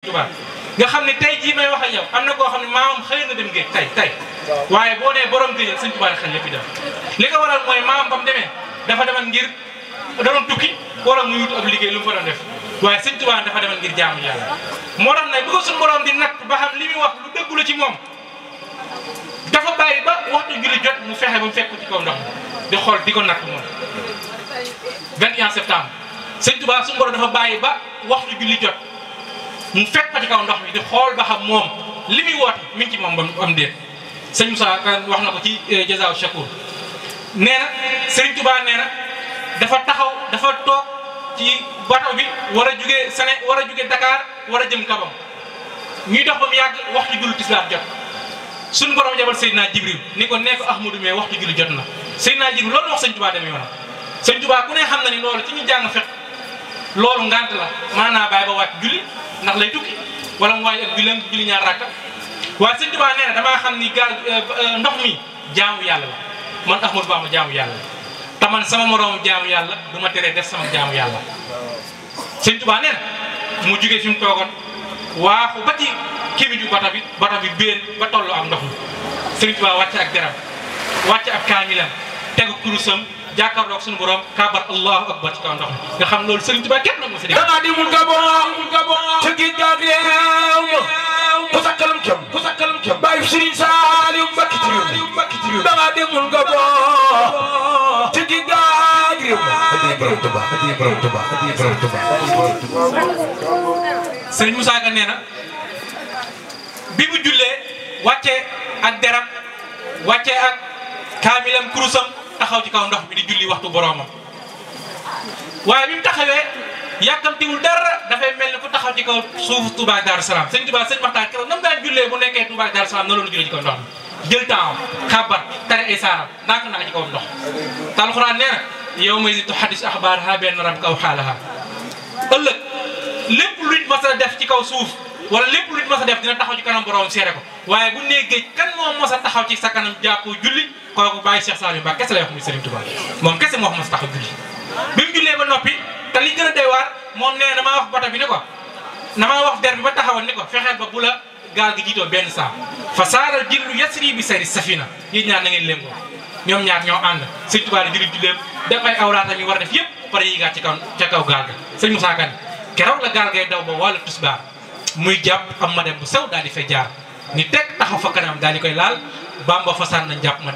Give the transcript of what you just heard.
Tuubaa nga xam ne tey jii may wax ak yow am na koo xam ne maamam xëy na dem géej tey waaye boo nee borom géej Sëñ Tuubaa xel lépp dem li ko waral mooy maamam ba mu demee dafa demal ngir da doon tukki wala muy wut ab liggéey lu mu fa doon def waaye Sëñ Tuubaa dafa demal ngir jaamu yàlla moo tax nag bu ko suñu borom di natt ba xam li muy wax lu dëggu la ci moom dafa bàyyi ba waxtu julli jot mu fexe ba mu fekk ci kaw ndox di xool di ko natt moom 21 septembre Sëñ Tuubaa suñu borom dafa bàyyi ba waxtu julli jot mu fekk ko ci kaw ndox mi di xool ba xam moom li muy woote mi ngi ci moom ba mu am déet sëñ Moussa Ka wax na ko ci Jazaaw Shakur nee na Sëriñ Tuubaa nee na dafa taxaw dafa toog ci bato bi war a jugee war a jugee Dakar war a jëm Kabam ñuy dox ba mu yàgg waxtu julli tisbaar jot suñu borom jabal Seydina Jibril ni ko nee ko Ahmadu mais waxtu julli jot na Seydina Jibril loolu wax Sëñ Tuubaa demee woon Sëñ Tuubaa ku ne xam na ni loolu ci ñu jàng fekk loolu ngant la mën naa bàyyi ba wàcc julli ndax lay tukki wala mu waay ak julli ñaar rakka waaye Sëñ Tuubaa nee na damaa xam ni gaal ndox mi jaamu yàlla la man Ahmadu Bamba jaamu yàlla la te man sama moroom jaamu yàlla du ma teree def sama jaamu yàlla Sëñ Tuubaa nee na mu jugee fi mu toogoon waaxu ba ci kémiju bata bi béen ba tolloo ak ndox mi Sëñ Tuubaa wàcce ak deram wàcce ak kaamilam tegu kurusam jàkkaarloog suñu borom kabar allahu akbar ci kaw ndox mi nga xam loolu Sëriñ Tuubaa képp nag mo si dégg danga di mun Gabon ci géej ga réew ku sakkalam kem bàyyi Sëriñ Saaliw Mbàkke ci réew danga di mun Gabon ci géej ga réew hadi borom Tuubaa Sëriñ Moussa Ka nee na bi mu jullee wàccee ak deram wàccee ak kaamilam kurusam taxaw ci kaw ndox mi di julli waxtu boroomam waaye bi mu taxawee yàkkamtiwul dara dafay mel ni ku taxaw ci kaw suufu Touba ak Darou Salaam Sëñ Touba sëñ Maxtaar keroog nam daan jullee bu nekkee Touba ak Darou Salaam noonu la jullee ci kaw ndox mi jël temps xabar tare ay saaram ndànk naa ci kaw ndox te alxuraan nee na yow may zitu xadis axbaaraha benn rabbika aw xaalaha ëllëg lépp luñ mas a def ci kaw suuf wala lépp luñ mas a def dina taxaw ci kanam boroom seere ko waaye bu nee géej kan moo mos a taxaw ci sa kanam jàppoo julli kooku bàyyi Cheikh Saliou Mbacke kese lay wax muy Serigne Touba moom kese moo mos a taxaw julli bi mu jullee ba noppi te li gën a doy waar moom nee na damaa wax bato bi ni ko damaa wax der bi ba taxawal ni ko fexeel ba bu la gaal gi jiitoo benn saa fa saaral jillu yasri bi sayri safina yéen ñaar na ngeen leen ko ñoom ñaar ñoo ànd Serigne Touba di julli julleem def ay awraatam yi war a def yëpp pare yéegaat ci kaw ca kaw gaal ga sëñ Moussa Kane keroog la gaal gay daw ba wàllu tisbaar muy jàpp am ma dem bu sew daal di fay jaar ni teg taxaw fa kanam daal di koy laal Bamba fa sànn njàpp ma